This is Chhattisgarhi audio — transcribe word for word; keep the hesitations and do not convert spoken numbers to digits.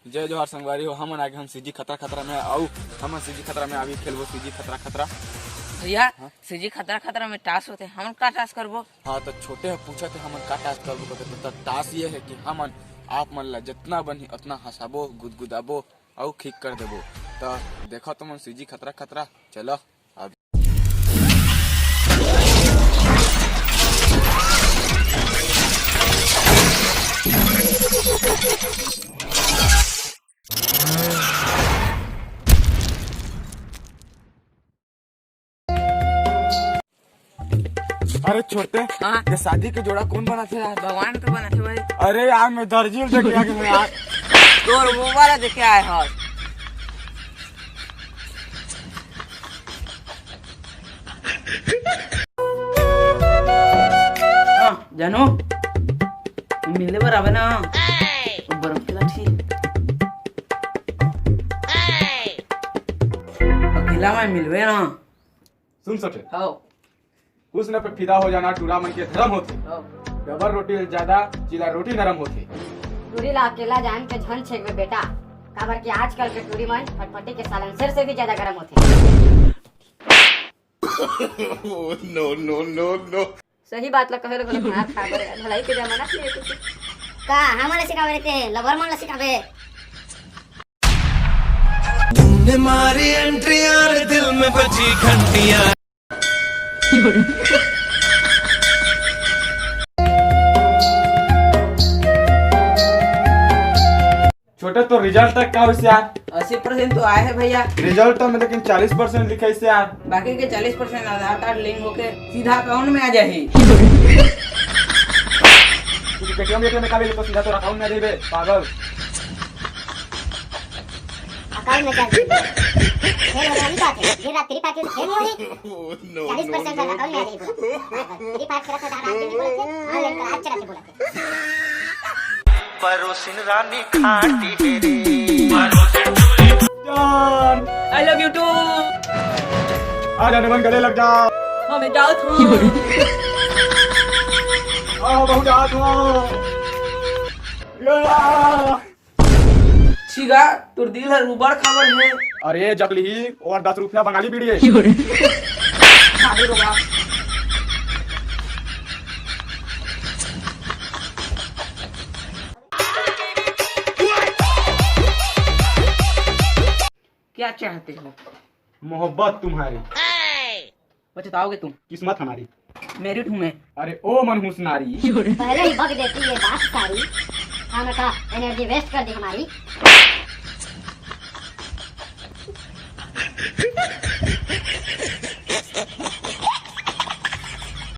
जय जोहार संगवारी हो, हमन आगे हन सीजी खतरा खतरा में, अउ हमन सीजी खतरा में अभी खेलबो सीजी खतरा खतरा। भैया, हाँ? सीजी खतरा खतरा में टास होथे, हमन का टास करबो? हाँ, तो छोटे ह पूछत हे हमन का टास करबो करके, तो, तो टास ये है कि हमन आप मन ला जितना बनही उतना हंसाबो, गुदगुदाबो अउ खिक कर देबो। तो देखो तुमन सीजी खतरा खतरा, चलो। अब अरे छोटे, हाँ? ये शादी के जोड़ा कौन बनाथे यार? भगवान तो बनाथे भाई। अरे यार, मैं दर्जी ल देखे आ गया यार। तोर वो वाला देखे आए हो। हाँ, जानो, मिले बर आवे ना, तो बर्फ के लाठी। अकेला में मिलवे ना। सुन सके। हाँ। हुस्न पे फिदा हो जाना टूरा मन के धर्म होथे। हाँ। डबल रोटी ले ज्यादा चीला रोटी नरम होथे। टूरी ला अकेला जान के झन छेकबे बेटा, काबर कि आजकल के टूरी मन फटफटी के साइलेंसर से भी ज्यादा गरम होथे। Oh, no, no, no, no। सही बात ला कहे ला घलो मार खा बर, भलाई के जमाना नहीं है कुछ। का हमन ला सिखावे रहते हैं, लवर मन ला सिखावे? तूने मारी एंट्री यार, दिल में बजी घंटियां। छोटे, तो रिजल्ट तक का होइस यार? अस्सी परसेंट तो आए है भैया। रिजल्ट तो में लेकिन चालीस परसेंट लिखाइस यार। बाकी के चालीस परसेंट आधार कार्ड लिंक होके सीधा अकाउंट में आ जाही। तू पेटीएम, पेटीएम में का ले तो सीधा तोर अकाउंट में आ जाही बे, पागल। अकाउंट में चल। खेल हो रही बात है। दिन रात फ्री फायर खेल हो रही। चालीस परसेंट अकाउंट में आ जाही पूरा। फ्री फायर खेलत है, रात दिन बोलत है, ऑनलाइन क्लास चलत है बोलत है। परोसिन रानी खाटी मेरी। जान। I love you too। आ जाने मन गले लग जा। हाँ, मैं जात हूँ। आ, बहुत जात हूँ। या। छिगा, तोर दिल हर उबड़ खाबड़ हे। अरे जकली, और दस रुपया बंगाली बीड़ी है। क्यों रे? अरे बाबा। क्या चाहते हो? मोहब्बत तुम्हारी। पछताओगे तुम। किस्मत हमारी। मैरिड हूँ मैं। अरे ओ मनहूस नारी। पहले ही बक देती ये बात सारी, खामखा एनर्जी वेस्ट कर दी हमारी।